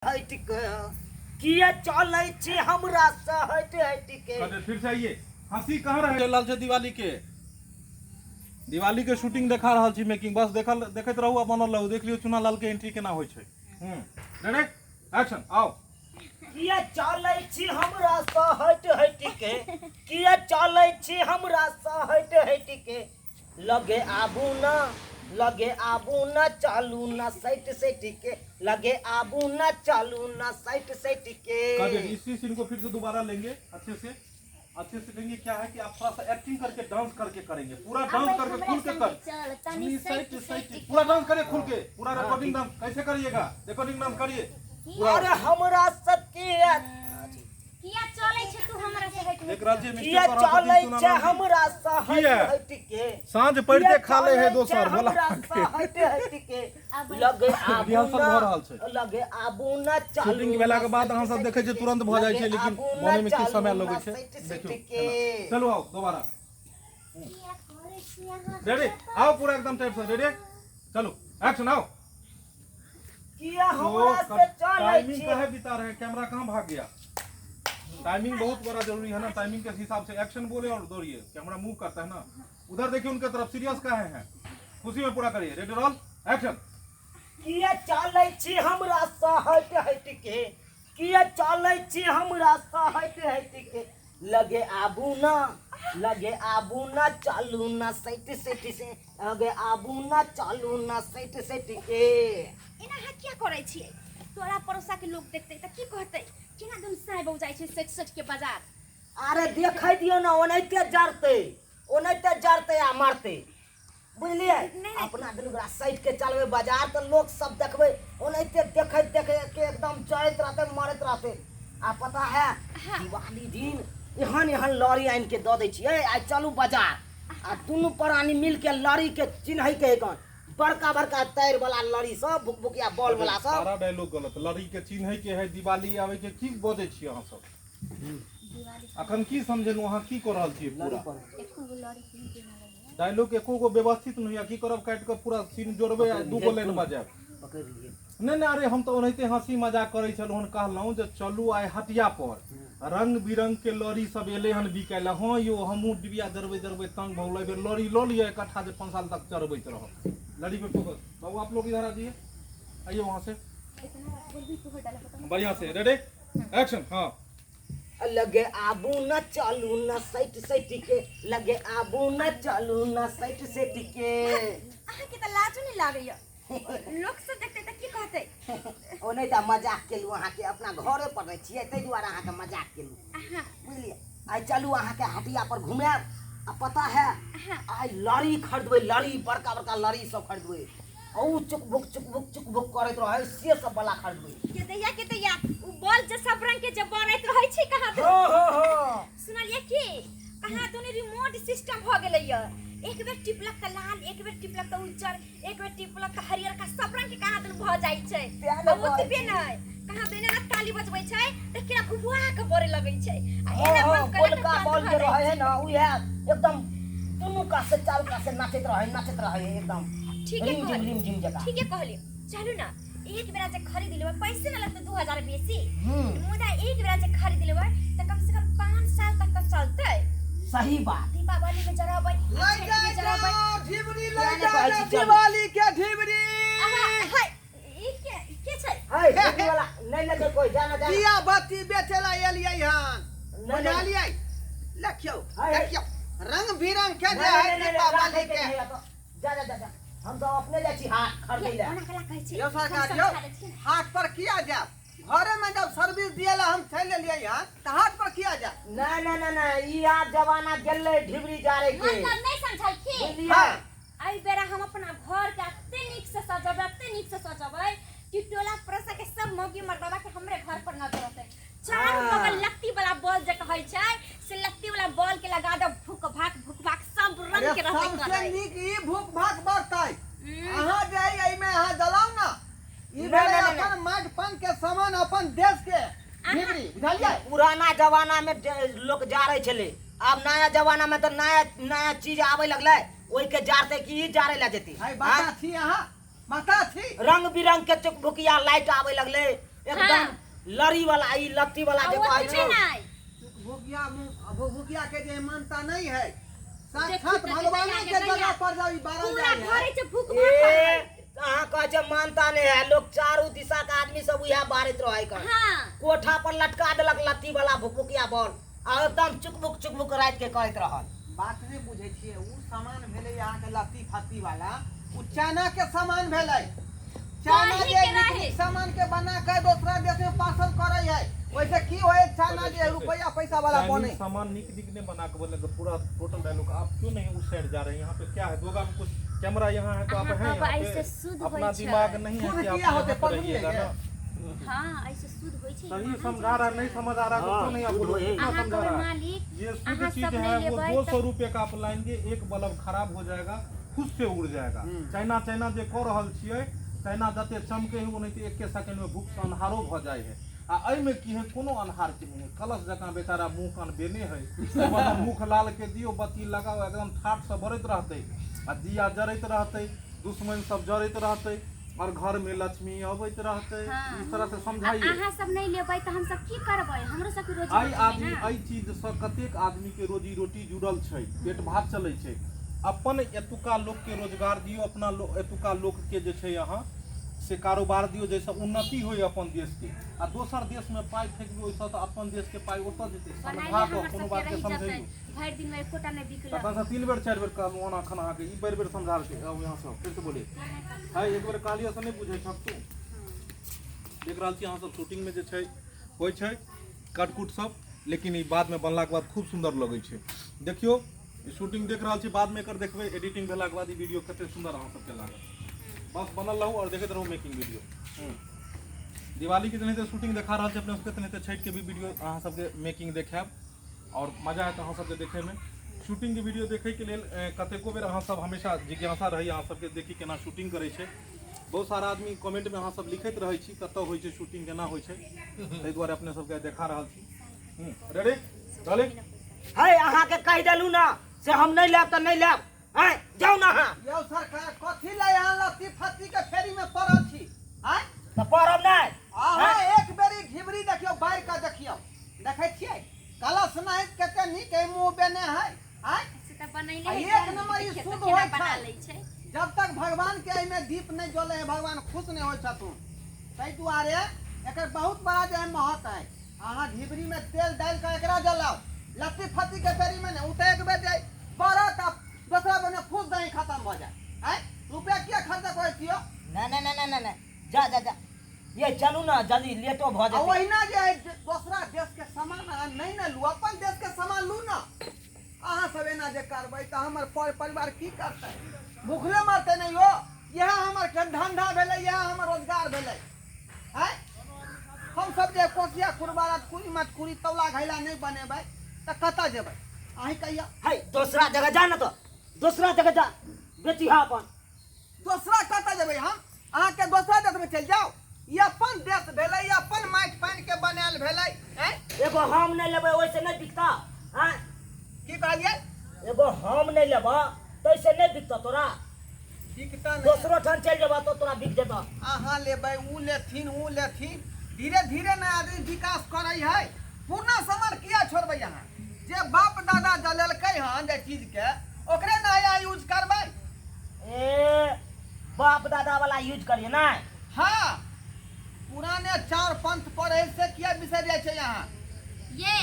हटि के किए चलै छी हमरा से हटि हटि के। अरे फिर से आइए, हंसी कहाँ रहे? चलि रहल छै दिवाली के, दिवाली के शूटिंग देखा रहल छी, मेकिंग बस देखल देखैत रहू आ बनल रहू। देख लियौ चुना लाल के एंट्री केना होइ छै। रेडी एक्शन आओ। किए चलै छी हमरा से हटि हटि के, किए चलै छी हमरा से हटि हटि के, लगे आबू ना, लगे आबू ना, चालू ना सैट सैट के, लगे आबू ना, चालू ना सैट सैट के। कभी इसी सीन को फिर से दोबारा लेंगे, अच्छे से अच्छे से लेंगे। क्या है कि आप थोड़ा सा एक्टिंग करके डांस करके करेंगे, पूरा डांस करके खुल के कर चल तनी सैट सैट, पूरा डांस करिए खुल के, पूरा रिकॉर्डिंग डांस कैसे करिएगा, रिकॉर्डिंग डांस करिए पूरा। अरे हमरा सबके किया चलै छै तू हमरा से हटि? देख रहल छियै किया मिस्टेक कर रहल चलै छथिन छै चुना लाल जी। हमरा से हटि किया? हटि के, साँझ पड़िते किया खा ले है चलै छै दोसर बोला हमरा से हटि हटि के, लगे आबू रिहर्सल ना, भऽ रहल छै। लगे आबू ना, चालू शूटिंग भेला के ना बाद अहाँ सब सैट देखै छियै सैट तुरंत भऽ जाइ छै, लगे लेकिन आबू ना, बनै मे किछु चालू समय ना लगै छै। सैट सैट देखियौ के। केना। चलू आउ दोबारा। किया करै छी अहाँ? रेडी आओ, पूरा एकदम टाइट से रेडी, चलू एक्शन आओ। किया हमरा से चलै टाइमिंग छी? काहे बिता रहे हैं? कैमरा कहाँ भाग गया? टाइमिंग बहुत बड़ा जरूरी है ना, टाइमिंग के हिसाब से एक्शन बोले और दौड़िए, कैमरा मूव करता है ना। उधर देखिए उनके तरफ, सीरियस काहे हैं? खुशी में पूरा करिए, रेडी रोल एक्शन। किया चलै छी हमरा से हटि हटि के, किया चलै छी हमरा से हटि हटि के, लगे आबू ना, लगे आबू ना, चालू ना सैट सैट से, लगे आबू ना, चालू ना सैट सैट के। एना अहाँ किया करै छियै? तोरा पड़ोसा के लोग देखतै तऽ की कहतै, केना दुनू साँय बौजाइ छै सटि सटि के बाजार? अरे देखै दियौ ना, ओनाहिते जरतै, ओनाहिते जरतै आ मरतै, बुझलियै? नहि, नहि। अपना दुनू गोरा सटि के चलबै बाजार तऽ लोक सब देखबै ओनाहिते देखैत देखैत के एकदम जरैत रहतै, मरैत रहतै। आ पता है, दिवाली दिन एहन एहन लड़ी आनि के दऽ दै छियै। आइ चलू बाजार आ दुनू प्राणी मिल के लड़ी के चिन्है के है, बड़का बड़का तैर वाला लड़ी सब, भुकभुकिया बॉल वाला सब। सारा डायलॉग गलत। लड़ी के चिन्है के है, दिवाली आबै के, की बजै छियै अहाँ सब? अखन की समझेलहुँ अहाँ की कऽ रहल छियै? पूरा एको गो लड़ी कीन के ना लगे। डायलॉग एको गो व्यवस्थित नहि होइए। की करब? काटि कऽ पूरा सीन जोड़बै आ दू गो लाइन बजायब। पकड़ि लियै। नहि नहि, अरे हम तऽ ओनाहिते हँसी मजाक करै छलहुँ हन, कहलहुँ जे चलू आइ हटिया पर, रंग बिरंग के लड़ी सब एलै हन बिकाय लए। हँ यौ, हमहूँ डिबिया जरबै जरबै तंग भऽ गेलहुँ, एहि बेर लड़ी लऽ लिअ इकट्ठा जे 5 साल तक जरबैत रहब। लड़ी पे फोकस। बाबू आप लोग इधर आ जाइए, आइए वहाँ से। इतना बोलबी तोहर डाला पता। बढ़िया से रेडी एक्शन। हाँ। लगे आबू न, चलू न सैट सैट के, लगे आबू न, चलू न सैट सैट के। अहाँके तऽ लाजो नहि लागैया, लोक सब देखतै तऽ की कहतै? ओ नहि तऽ मजाक केलहुँ अहाँके, अपना घरे पर रहै छियै ताहि दुआरे अहाँके मजाक केलहुँ। अहाँ बुझलियै? आइ चलू अहाँके हटिया पर घुमायब। आ पता है, आइ लड़ी खरीदबै, लड़ी, बड़का बड़का लड़ी सब खरीदबै, आ उ चुकभुक चुकभुक चुकभुक करैत रहै से सब वाला खरीदबै। के दैया, के दैया, उ बॉल जे सब रंग के जे बरैत रहै छै कहाँ दू। हँ हँ हँ। सुनलियै की कहाँ दुनी रिमोट सिस्टम भऽ गेलैया, एक बेर टिपलक तऽ लाल, एक बेर टिपलक तऽ उज्जर, एक बेर टिपलक तऽ हरियर का सब रंग के कहाँ दुन भऽ जाइ छै। तें ने आ ओतबे कहै छी। नहि, कहाँ दुन एना ताली बजबै छै तऽ केना भुभुआ के बरे लगै छै आ हँ एना हँ बंद करलक तऽ गोलका बंद बॉल भऽ जे जाइ रहै है छै। ने, उएह एकदम दुनू कात से चारू कात से नाचैत रहै, नाचैत रहै है एकदम। ठीके रिम झिम कहलियै। रिम झिम जकाँ। ठीके कहलियै, चलू ने एक बेरा जे खरीद लेबै, पैसे न लगतै 2000 बेसी। मुदा एक बेरा जे खरीद लेबै तऽ कम से कम 5 साल तक तऽ चलतै। सही बात। दीपावली में जराबै, लय छठि जा में जराबै। ढिबरी किया लय ने जा कहै छी चलू। दिवाली के ढिबरी। अहाँ हाय, ई के के छै? है ढिबरी वाला नहि लेतै कोइ, जाना जाना। दिया बत्ती बेचे ला एलियै हन। नहि, नहि। बुझलियै? देखियौ। है, है। देखियौ रंग बिरंग के जे नहि है नहि नहि दीपावली राखै के के। नहि है तऽ जा जा जा जा, हम तऽ अपने जाइ छी हाट खरीदै लए। ओना कला कहै छी। यौ सरकार हम यौ, समझा दै छी ने। हाट पर किया जायब? घरे में जब सर्विस दिए ला हम चलि एलियै हन तऽ हाट पर किया जायब? नहि नहि नहि नहि, ई आब जमाना गेलै ढिबरी जारे के। मतलब नहि समझलखिन। बुझलियै? हाँ। एहि बेरा हम अपना घर के एते नीक से सजेबै, एते नीक से सजेबै कि टोला पड़ोसा के सब मौगी मर्दबा के हमरे घर पर नजर रहतै। चारू बगल लत्ती वाला बॉल जे कहै छै से लत्ती वाला बॉल के लगा दब, भूख भाक भूख भाक सब रंग अरे के रहतै। सबसे करै नीक ई भूख भाक बढ़तै। अहाँ जे है एहिमे अहाँ जलाउ ने, ई नहि, भेलै नहि, नहि, अपन माटि पानि के सामान, अपन देश के ढिबरी, बुझलियै? पुराना जमाना में लोक जारै छलै, आब नया जमाना में तऽ नया नया चीज आबै लगलै, ओहिके जारतै कि ई जारै लए जेतै? है माता छी अहाँ, माता छी। रंग बिरंग के चुकभुकिया लाइट आबै लगलै, एकदम लड़ी वाला ई लत्ती वाला आ जे कहै ओतबे छै नहि भुकिया भुकिया के जे मानता नहीं है देखू साक्षात तऽ भगवान कहिया के कहिया। जगह पर जाओ बारह पूरा जाए है घरे छै भूख ए अहाँ कहै छै मानता नहीं है लोग चारू दिशा के आदमी सब उएह बारैत रहै कन हाँ कोठा पर लटका देलक लत्ती वाला भुकभुकिया बॉल आ एकदम चुकमुक चुकमुक राति के करैत रहल बात नहीं बुझे छियै उ सामान भेलै अहाँके लत्ती फत्ती वाला उ चाइना के सामान भेलै चाइना कहीं जे के नीक रहे। नीक सामान के बना के दोसरा देश में पार्सल करे है वैसे की होए चाइना जे रुपया पैसा वाला चाइनीज बने सामान निक निक ने बना के बोले तो पूरा टोटल डायलॉग आप क्यों नहीं उस साइड जा रहे हैं यहाँ पे क्या है दोगा में कुछ कैमरा यहाँ है तो आप अहाँ हैं कहबै यहाँ ऐसे पे शुद्ध अपना होइ छै। दिमाग नहीं है शुद्ध कि आप किया यहाँ होते, पे पढ़ रहिएगा लिएगा। ना हाँ ऐसे शुद्ध होइ छै सही अहाँ समझा रहा है नहीं समझ आ रहा है तो हाँ, क्यों नहीं आप शुद्ध बोलो होए। कितना अहाँ समझा कहबै रहा है मालिक ये शुद्ध अहाँ चीज सब है नहीं वो लेबै 200 तऽ रुपये का आप लाएंगे एक बल्ब खराब हो जाएगा खुद से उड़ जाएगा चाइना चाइना जे कऽ रहल छियै चाइना जते चमके है ओनाहिते एके सेकंड में भूख से अन्हारो भऽ जाइ है आ एहिमे की है कोनो अन्हार के नहीं है कलश जकाँ बेचारा मुँह कान बेने है मतलब मुख लाल के दियौ बत्ती लगाओ एकदम ठाठ से बरैत रहतै आ दिया जरैत रहतै दुश्मन सब जरैत रहतै और घर में लक्ष्मी अबैत रहतै हाँ। इस तरह से आ समझाइए अहाँ सब नहीं लेबै तऽ हम सब की करबै हमरो सबके रोजी आइ रोटी है आदमी ना एहि चीजसँ कतेक आदमीके रोजी रोटी जुड़ल छै पेट भात चलै छै अपन एतुका लोकके रोजगार दियौ अपना एतुका लोकके जे छै अहाँ से कारोबार दियौ जाहिसँ उन्नति होइ अपन देशके आ दोसर देशमे पाइ फेकबै ओहिसँ तऽ अपन देशके पाइ ओतऽ जेतै बनाइले समझा कऽ हमर कोनो सबके बातके रहि जेतै समझैयौ भरि दिनमे एकोटा नहि बिकलक तखनसँ तीन बेर चारि बेर कहलहुँ ओना एखन अहाँके ई बेर बेर समझा रहल आउ यहाँ सब फिर से बोलिए है एक बेर कहलियै से नहि बुझै छक तू देख रहल छी अहाँ सब शूटिंगमे जे छै होइ छै कटकुट सब लेकिन ई बादमे बनलाके बाद खूब सुन्दर लगै छै देखियौ ई शूटिंग देख रहल छी बादमे एकर देखबै एडिटिंग भेलाके बाद ई वीडियो कते सुन्दर अहाँ सबके लागत बस बनल रहू और देखैत रहू मेकिंग वीडियो दिवाली के जेनाहिते शूटिंग देखा रहल छै अपने सबके तेनाहिते छठि के भी वीडियो अहाँ सबके मेकिंग देखायब और मजा आयत अहाँ सबके देखैमे शूटिंग के वीडियो देखै के लेल कतेको बेर अहाँ सब हमेशा जिज्ञासा रहै अहाँ सबके देखी केना शूटिंग करै छै बहुत सारा आदमी कमेंट में अहाँ सब लिखैत रहै छी कतऽ होइ छै शूटिंग केना होइ छै ताहि दुआरे अपने सबके देखा रहल छी रेडी चले है अहाँके कहि देलहुँ ने से हम नहि लेब तऽ नहि लेब आँय जाउ ने अहाँ यौ सरकार कथी लए अहाँ लत्ती फत्ती के फेरी में पड़ल छी आँय तऽ पढ़ब नहि अहाँ एक बेरी घिबरी देखियौ बाढ़ि कऽ देखियौ देखै छियै कलश नहि कते नीक है मुँह बेने है आँय से तऽ बनैले आ है एक घर, नंबर ई देखियौ तऽ शुद्ध केना होइ बना छै। लै छै जब तक भगवान के एहिमे दीप नहि जलै है भगवान खुश नहि होइ छथुन ताहि दुआरे एकर बहुत बड़ा जे है महत्व है अहाँ घिबरी में तेल डालि कऽ एकरा जलाउ लत्ती फत्ती के बेरी में नहि ओ तऽ एक बेर जे बरत आ दोसरा बेर में फूस दही खत्म भऽ जाय आँय रुपया किया खर्चा करै छियो नहि नहि नहि नहि नहि जा जा जा ये चलू ने जल्दी लेटो भऽ आ जेतै ओहिना जे है दोसरा देश के सामान अहाँ नहि ने लू अपन देश के सामान लू ने अहाँ सब एना जे करबै तऽ हमर पर परिवार की करतै भूखले मरतै ने यौ इएह हमर धंधा भेलै इएह हमर रोजगार भेलै आँय हम सब जे कोसिया कुरबारा कुरी मटकुरी तौला घैला नहि बनेबै तऽ कतऽ जेबै अहीं कहियौ है दोसरा जगह जा ने तो दोसरा जगह जा बेची हा अपन दोसरा कतऽ जेबै हम अहाँके दोसरा देशमे चलि जाउ ई अपन देश भेलै ई अपन माटि पानि के बनायल भेलै आँय एगो हम नहि लेबै ओहिसँ नहि बिकता आँय की कहलियै एगो हम नहि लेबऽ ताहिसँ नहि बिकतऽ तोरा बिकता नहि दोसरो ठाम चलि जेबऽ तऽ तोरा बिक जेतऽ अहाँ लेबै उ लेथिन उ लेथिन धीरे धीरे ने आदमी विकास करै है पुरना सामान किया छोड़बै अहाँ जे बाप दादा जलेलकै हन जे चीजके ओकरे ने अहाँ यूज करबै ए बाप दादा वाला यूज करिए ना हाँ पुराने चार पंथ पर है से किया बिसरि जाइ छै अहाँ ये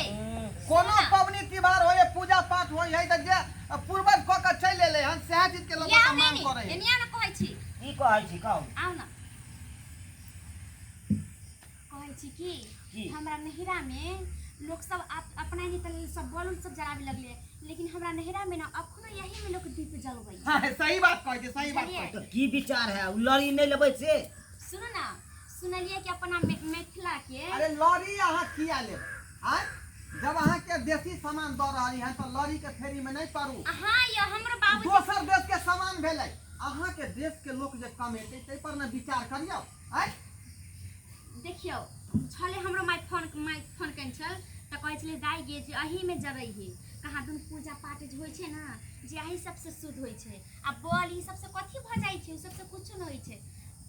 कोनो पबनी तिहार होय पूजा पाठ होय है तऽ जे पूर्वज कऽ के चलि एलै हन सएह चीज के लोक ये ओतऽ आउ मांग नेनी करै है एनिया ने कहै छी की कहै छी कहू आउ ने कहै छी की? कि हमरा नहिरा में लोग सब अपना ही तऽ सब बॉल उल सब जलावे लगले लेकिन हमरा नहिरा में ना अखनो यही में लोग दीप जलबै हाँ सही बात कहै छी सही बात बुझलियै? कहै तऽ की विचार है उ लड़ी नहि लेबै से सुनू ना सुनलियै कि अपना मिथिला के छी। अरे लड़ी अहाँ किया लेबै आँय जब अहाँके देसी सामान दऽ रहली हन तऽ लड़ी के फेरी में नहि पड़ू हाँ ये हमरो बाबूजी दोसर देश के सामान भेलै अहाँके देश के लोक जे कमेतै ताहि पर ने विचार करियौ आँय देखियौ छलै हमरो माय फोन my phone केने छल तऽ कहै छलै दाइ गे जे एहीमे जरै है कहाँ दुन पूजा पाठ जे होइ छै ने जे एही सबसँ शुद्ध होइ छै आ बल ई सबसँ कथी भऽ जाइ छै ओ सबसँ किछो नहि होइ छै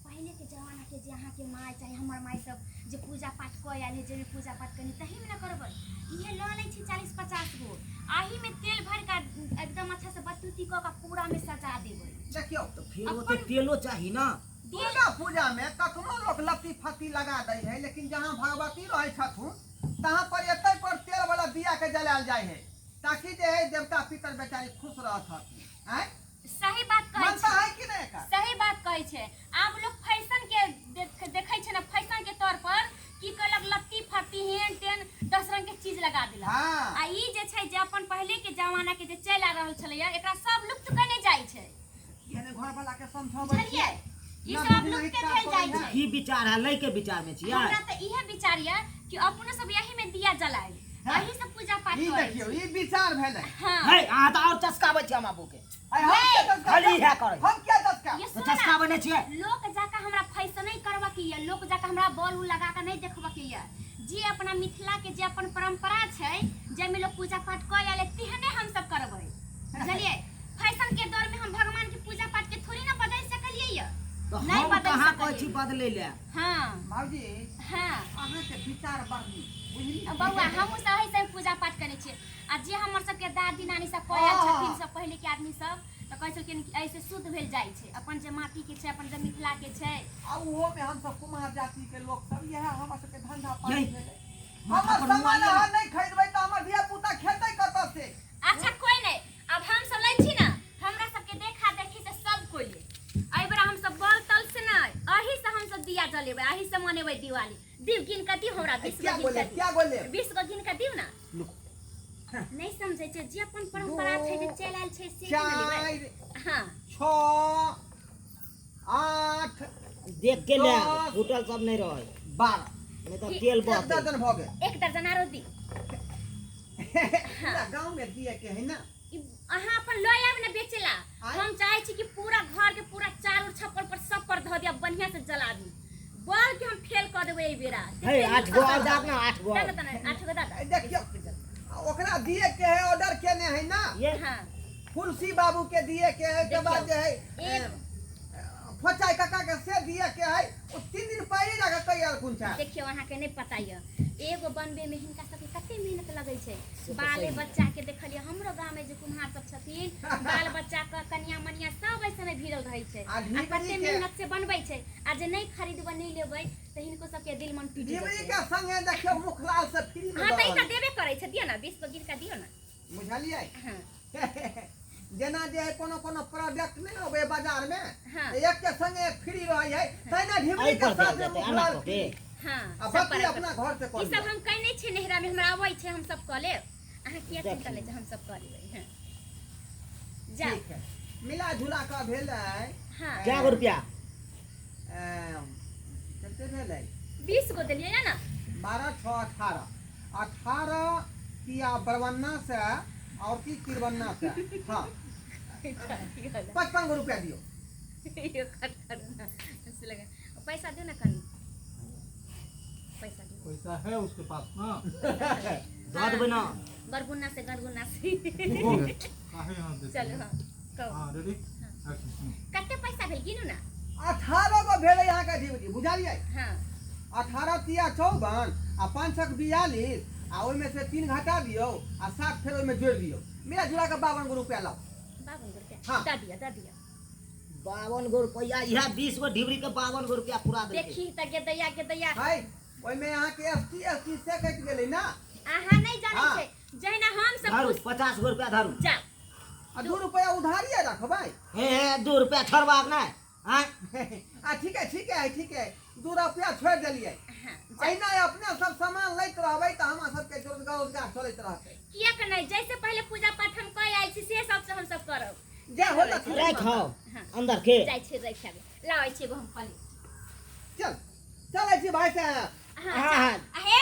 पहिले के जमाना के जे अहाँके माय चाहे हमर माय सब जे पूजा पाठ कऽ आयल है, जाहिमे पूजा पाठ करनी तहीमे ने करबै। इहे लऽ लै छी 40-50 गो, एहिमे तेल भरि कऽ एकदम अच्छा से बत्ती उत्ती कऽ कऽ पूरा में सजा देबै। देखियौ, तऽ फेर ओते तेलो चाही ना। दुर्गा पूजा में कखनो लोक लत्ती फत्ती लगा दै है, लेकिन जहाँ भगवती रहै छथुन तहाँ पर एतै पर तेल वाला दिया के जलायल जाइ है, ताकि जे है देवता पितर बेचारी खुश रहत हथिन। आँय, सही बात कहै मानता छै। है कि नहीं एकर? सही बात कहै छै। आब लोग फैशन के देखै छै ने, फैशन के तौर पर की कहलक लत्ती फत्ती हेन टेन 10 रंग के चीज लगा देलक। आ ई जे छै जे अपन पहिले के जमाना के जे चलि आ रहल छलैया, एकरा सब लुप्त कने जाइ छै। एहने घर वाला के समझाबै बुझलियै? छियै। ई ना सब बुझि लुप्त नहि भेल जाइ काज छै। की विचार है? लै के विचार में छियै? हमरा तऽ इहे विचार यऽ कि अपनो सब यही में दिया जलाएब, एही से पूजा पाठ ई करै देखियौ, छी। ई विचार भेलै। हाँ। है, अहाँ तऽ आओर चस्काबै छियै हम बाबू के। आइ हम किया चस्का? खाली इएह करै। हम किया चस्का? ये तऽ सुन ना, चस्काबै नहि छियै? लोक जाके हमरा फैशन नहीं करबऽ के यऽ, लोक जाके हमरा बॉल उल लगा के नहीं देखबऽ के यऽ। जे अपना मिथिला के जे अपन परंपरा छै, जाहिमे लोक पूजा पाठ कऽ आयल है, तेहने हम सब करबै, बुझलियै? फैशन के दौर में हम भगवान के पूजा पाठ के थोड़ी ना बदल सकलियै यऽ। तऽ नहीं हम बदल कहाँ कहै छी सकलियै। बदलै लए? हाँ। भाउजी, हाँ। अहाँके विचार बड़ नीक, बुझलियै? बौआ, हमहूँ सब एहि सब पूजा पाठ करै छियै, आ जे हमर सबके दादी नानी सब कऽ आयल छथिन, सब पहिले के आदमी सब तऽ कहै छलखिन कि एहिसँ शुद्ध भेल जाइ छै, अपन जे माटी के छै, अपन जे मिथिला के छै। आ ओहो में हमसब कुम्हार जाति के लोक सब, इएह हमर सबके धंधा पानी यही। भेलै। माथा हमर पर सामान मुआइया। अहाँ नहि खरीदबै तऽ हमर धिया पुता खेतै कतऽ से? अच्छा कोई नहीं, अब हम सब लै छी ना, हमरा सबके देखा देखी से सब कोई ले। एहि बेरा हम सब बल तल से नहीं, एही से हम सब दिया जलेबै, एही से मनेबै दिवाली। दिव गिन के दिव हमरा, 20 क्या गो गिन बोले, के दिव। क्या बोले? 20 गो गिन के दिव ना। लुक। नहीं समझै छै, जे अपन परंपरा छै, जे चलि आयल छै, से के ने लेबै। 4, हाँ। 6, 8, देख के ले, 10, फूटल सब नहीं रहे। 12। नहीं तऽ तेल एक बहतै। दर्जन भऽ गेल। 1 दर्जन आरो दी। पूरा गाँव में दिए के है ना। ई अहाँ अपन लऽ आयब ने बेचेला। आँय? हम चाहे छी कि पूरा घर के पूरा चारू छप्पर पर सब पर धऽ दिया, बढ़िया से जला दी। बल के हम फेल कऽ देबै एहि बेरा। हे, 8 गो आओर दाब ना, 8 गो दे आओर। ना तने, 8 गो दऽ दे। देखियौ, ओकरा दिए के है, ऑर्डर केने है ना। ये। हाँ। तुलसी बाबू के दिए के है, के बाद जे है, एक फोचाई काका के से दिए के है, ओ 3 दिन पहिले जाके कहि आयल छै। देखियौ, अहाँके नहि पता यऽ, एगो बनबे में हिनका सबके कते मेहनत लगै छै। से तऽ बाले सही। बच्चा के देखलियै, हमरो गाँव में जे कुम्हार सब छथिन, बाल बच्चा के कनिया मनिया सब ऐसे में भिड़ल रहै छै, आ आ ढिबरी कते के मेहनत से बनबै छै। आ जे नहि खरीदबै, नहि लेबै, तऽ हिनको सबके दिल मन टूटि ढिबरी जेतै। के संगे देखियौ मुखलाल से फ्री में हाँ, तऽ ई दऽ तऽ देबे करै छै, दियौ ना, 20 गो गिन कऽ दियौ ना। बुझलियै? हाँ। जेना जे है कोनो कोनो प्रोडक्ट नहि अबै बाजार में, हाँ। एक के संगे एक फ्री रहै है, तहिना ढिबरी एहि के पर साथ देल में जेतै, एना मुखलाल कऽ के। फ्री। हाँ, आ सब बाकी पर अपना घर से कऽ ई सब लिअ। हम कहि नहि छियै, नैहरा में हमरा अबै छै, हम सब कऽ लेब। अहाँ किया देख चिंता लै लियौ। छी, हम सब कऽ लेबै। हाँ। जा। ठीक है, मिला जुला कऽ भेलै। हाँ। कै गो रुपया? कते भेलै? 20 गो देलियै या ना? 12, 6, 18, 18 किया बरवन्ना से और की तिरवन्ना से? हाँ, 55 गो रुपया दियौ। यो कट करू ना, हंसी लगे। पैसा दियौ ना कनी, पैसा दियौ। पैसा है उसके पास ना। दऽ देबै ना। गरगुन्ना से, गरगुन्ना से। ओ, काहे हाथ देते चलू। हैं? हाँ, कहू। हाँ, रेडी, एक्शन। कते पैसा भेल गिनू ना? 18 गो भेलै अहाँके ढिबरी, बुझलियै? हाँ। 18 तिया 54 आ 5 छक 42, आ ओहिमे से 3 घटा दियौ आ 7 फेर ओहिमे जोड़ि दियौ, मिला जुला कऽ 52 गो रुपया लाउ। 52 गो रुपया? हाँ। दऽ दिअ, दऽ दिअ। 52 गो रुपया, इएह 20 गो ढिबरी के 52 गो रुपया पूरा देलकै। देखी तऽ गेदैया गेदैया। है, ओहिमे अहाँके एस टी एस टी से कटि गेलै ना। अहाँ नहि जानै हाँ। छै, जहिना हम सब धरू, 50 गो रुपया धरू। जाउ। आ 2 रुपया उधारिये रखबै। हे हे, 2 रुपया छोड़बाक नहि। आँय? आ ठीक है, ठीक है, ठीक है, 2 रुपया छोड़ि देलियै। हाँ, जाउ। एहिना अपने सब सामान लैत रहबै तऽ हमरा सबके रोजगार रोजगार चलैत रहतै। किएक नहि, जैसे पहिले पूजा पाठ हम कऽ आयल छी, से सबसे हम सब करब। जे हो लक्ष्मी राखि माता। हौ हाँ। अंदर के। जाइ छी, राखि आबै, लाबै छी एगो हम फली। चल, चलै छी भाई साहब। हाँ, हाँ, जाउ। हाँ। आ हे,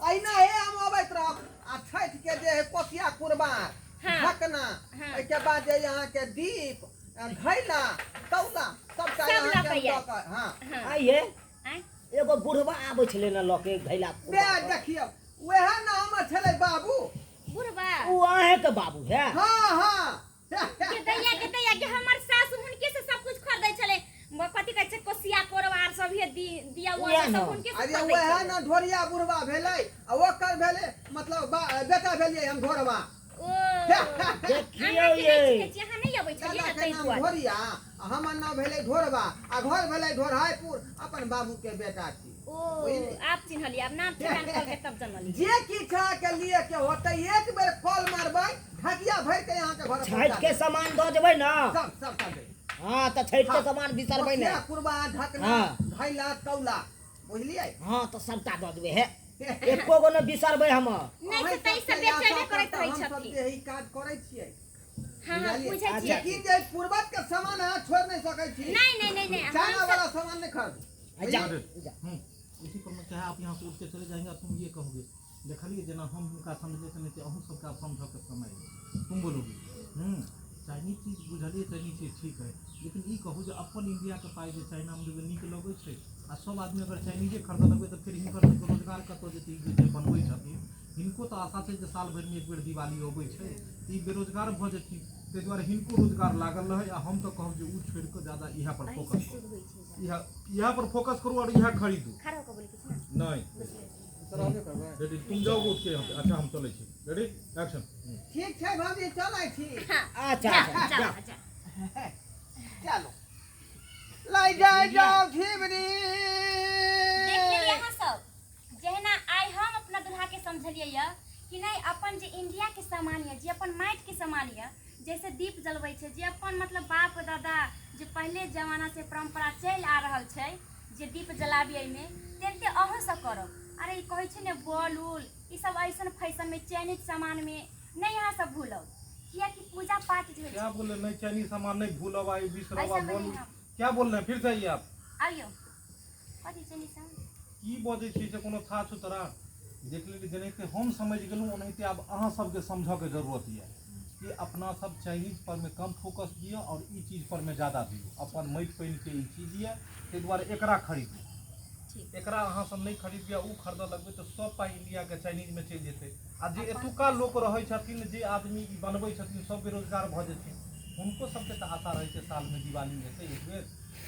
एहिना हे हम अबैत रहब, आ छठि के जे है कोसिया कुरबार, हाँ। ढकना, हाँ। एहिके बाद जे अहाँके दीप, घैला, तौला सबटा सब अहाँके लऽ कऽ हम दऽ आयब। कऽ, हाँ। हाँ। आइये, आँय? एगो बुढ़वा आबै छलै ने लऽ के घैला बे कुरबार पर। देखियौ, वएह ने हमर छलै बाबू। बुढ़वा? ओ अहेंके बाबू है? हाँ, हाँ। के दैया, के दैया, के हमर सासु हुनके से सब कुछ खरीदै छलै। कथी कहै छै कोसिया कोरवार सब हे दिया उआ उएह सब ने। हुनके से अरे खरीदै वएह छलै। ने ढोरिया बुढ़वा भेलै आ ओकर भेलै मतलब बेटा भेलियै हम ढोरवा। ओ देखियौ अहाँ के ये। नहि चिन्है छियै, अहाँ नहि अबै छलियै दादा ने के ताहि नाम दुआरे। ढोरिया आ हमर नाम भेलै ढोरवा आ घर भेलै ढोरहायपुर अपन बाबू के बेटा छी। ओ आप चिन्हलियै, आब नाम ठेकान कहलकै तब जनलियै। जे किछु अहाँके लिए के होतै एक बेर कॉल मारबै ढकिया भरि के अहाँके घर छठि के सामान दऽ देबै ने। सब सब सब देबै। हाँ तऽ छठि के सामान बिसरबै ने। कोसिया, कुरबा ढकना हाँ। घैला तौला बुझलियै। हाँ तऽ सबटा दऽ देबै हे, एको गो ने बिसरबै हम। नहि से तऽ ई सब बेचेबे करैत रहै हम सब छथिन। जे ई काज करै छियै। हाँ हाँ बुझलियै? बुझै छियै। लेकिन जे पूर्वज के सामान अहाँ छोड़ि नहि सकै छी। नहीं नहीं नहीं नहीं, हम चाइना सब वाला सामान नहीं खरीदू। जा, जा। उसी पर में चाहे आप यहाँ से उठ के चले जाएंगे तुम ये कहोगे देखलिए जेना हम हुनका समझले तेनाहिते अहूँ सबके आब समझऽ के समय अइ। तुम बोलोगे चाइनीज चीज बुझलिए चाइनीज चीज ठीक है लेकिन ई कहू जे अपन इंडिया के पाइ जे चाइना में देबै नीक लगै छै आ सब आदमी अगर चाइनीजे खरीदऽ लगबै तऽ फेर हिनकर सबके रोजगार कतऽ जेतै। ई जे बनबै छथिन हिनको तऽ आशा छै जे साल भरिमे एक बेर दिवाली अबै छै तऽ ई बेरोजगार भऽ जेथिन, ताहि दुआरे हिनको रोजगार लागल रहै। आ हम तऽ कहब जे ओ छोड़ि कऽ ज्यादा इएह पर अहीं फोकस से करू, शुरू होइ छै। इएह पर फोकस करू और इएह खरीदू। खड़ा होकर बोले किछु ना नहीं रेडी तुम जाओ उठ के यहाँ पे। अच्छा हम चलै छी, रेडी एक्शन। ठीक छै भाभी चलै छी। हाँ अच्छा जाओ अच्छा जाओ जाओ चलो लै जाय जाओ झिबरी। देख लेलियै अहाँ सब, जहिना आइ हम अपना दुल्हा के समझलियै यऽ कि नहि अपन जे इंडिया के सामान यऽ, जे अपन माटि के सामान यऽ, जैसे दीप जलबै छै, जे अपन मतलब बाप दादा जे पहिले जमाना से परंपरा चलि आ रहल छै जे दीप जलाबी एहिमे, तेनाहिते अहूँ सब करब। अरे ई कहै छै ने बॉल उल ई सब ऐसन फैशन में चाइनीज सामान में नहि अहाँ सब भूलब, कियाकि पूजा पाठ जे होइ क्या छै। बोले नहीं चाइनीज सामान नहीं भूलब आई बिसरब ऐसा आ में बोल नहीं हम। क्या बोल रहे हैं फिर से आइए आप। आइयो कथी चाइनीज सामान की बजै छी से कोनो था छौ तोरा। देख लेली जेनाहिते हम समझि गेलहुँ ओनाहिते आब अहाँ सबके समझऽके जरूरत यऽ कि अपना सब चाइनीज पर में कम फोकस दिअ और ई चीज पर में ज्यादा दियौ। अपन माटि पानिके ई चीज यऽ ताहि दुआरे एकरा खरीदू। ठीक। एकरा अहाँ सब नहि खरीदबै ओ खरीदऽ लगबै तऽ सब पाइ इंडियाके चाइनीजमे चलि जेतै। आ जे एतुका लोक रहै छथिन जे आदमी ई बनबै छथिन सब बेरोजगार भऽ जेथिन। हुनको सबके तऽ आशा रहै छै सालमे दिवाली हेतै एक बेर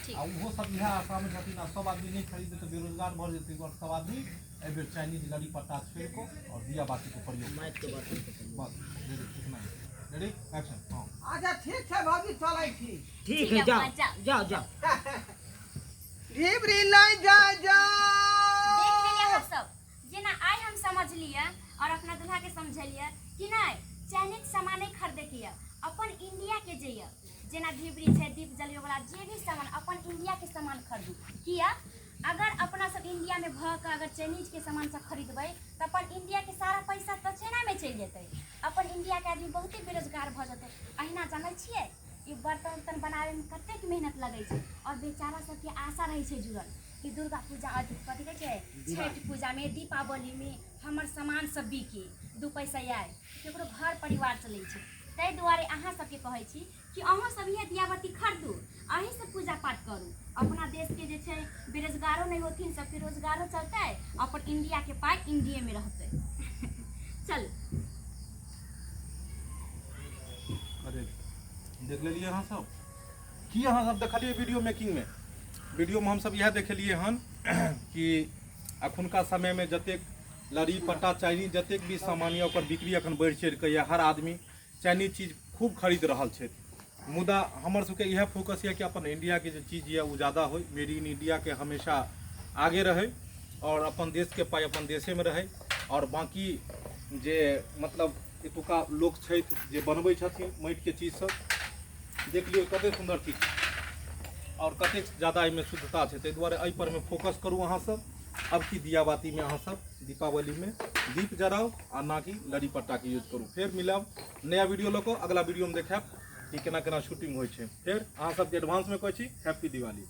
ठीक। आ ओहो सब इएह आशामे छथिन आ सब आदमी नहि खरीदबै तऽ बेरोजगार भऽ जेतै। ताहि दुआरे सब आदमी एहि बेर चाइनीज लड़ी पट्टा छोड़ि कऽ और दिया बातीके प्रयोग करू। माटि के बर्तन के प्रयोग। बस रेडी इतना ही, रेडी एक्शन। हाँ अच्छा ठीक छै भाभी चलै छी। ठीक ठीक है है, जाओ जाओ। जाओ जाओ। झिबरी लै जाय जाओ। देख लेलियै अहाँ सब, जेना आइ हम समझलियै और अपना दुल्हा के समझलियै कि नहि चाइनीज सामान नहि खरीदैके यऽ, अपन इंडिया के जे यऽ जेना ढिबरी छै दीप जलबै वाला जे भी सामान अपन इंडिया के सामान खरीदू। किया अगर अपना सब इंडिया में भऽ कऽ अगर चाइनीज के सामान सब खरीदबै तऽ अपन इंडिया के सारा पैसा तऽ चाइना में चलि जेतै, अपन इंडिया के आदमी बहुते बेरोजगार भऽ जेतै। अहिना जानै छियै ई बर्तन उर्तन बनाबैमे कतेक मेहनत लगै छै और बेचारा सबके आशा रहै छै जुड़ल कि दुर्गा पूजा कथी कहै छै छठि पूजामे दीपावलीमे हमर सामान सब बिके 2 पैसा आय, केकरो घर परिवार चलै छै। ताहि दुआरे अहाँ सबके कहै छी कि अहूँ सब इएह दियाबत्ती खरीदू, अहीं सब पूजा पाठ करू, अपना देशके जे छै बेरोजगारो नहि होथिन, सबके रोजगारो चलतै, अपन इंडियाके पाइ इंडियेमे रहतै। चलू अरे देख लेलियै अहाँ सब की अहाँ सब देखलियै वीडियो मेकिंगमे। वीडियोमे हमसब इएह देखेलियै हन कि अखुनका समयमे जतेक लड़ी पट्टा चाइनीज जतेक भी सामान यऽ ओकर बिक्री अखन बढ़ि चढ़ि कऽ यऽ, हर आदमी चाइनीज चीज खूब खरीद रहल छथि। मुदा हमर सबके इएह फोकस यऽ कि अपन इंडियाके जे चीज यऽ ओ ज्यादा होइ, मेड इन इंडियाके हमेशा आगे रहै और अपन देशके पाइ अपन देशेमे रहै। और बाकी जे मतलब एतुका लोक छथि जे बनबै छथिन माटिके चीज सब, देख लियौ कतेक सुन्दर चीज और कतेक ज्यादा एहिमे शुद्धता छै। ताहि दुआरे एहि परमे फोकस करू अहाँ सब। अब की दियाबातीमे अहाँ सब दीपावलीमे दीप जराउ आ ना कि लड़ी पट्टाके यूज करू। फेर मिलब नया वीडियो लऽ कऽ, अगला वीडियोमे देखायब कि केना केना शूटिंग होइ छै। फेर अहाँ सबके एडवांसमे कहै छी हैप्पी दिवाली।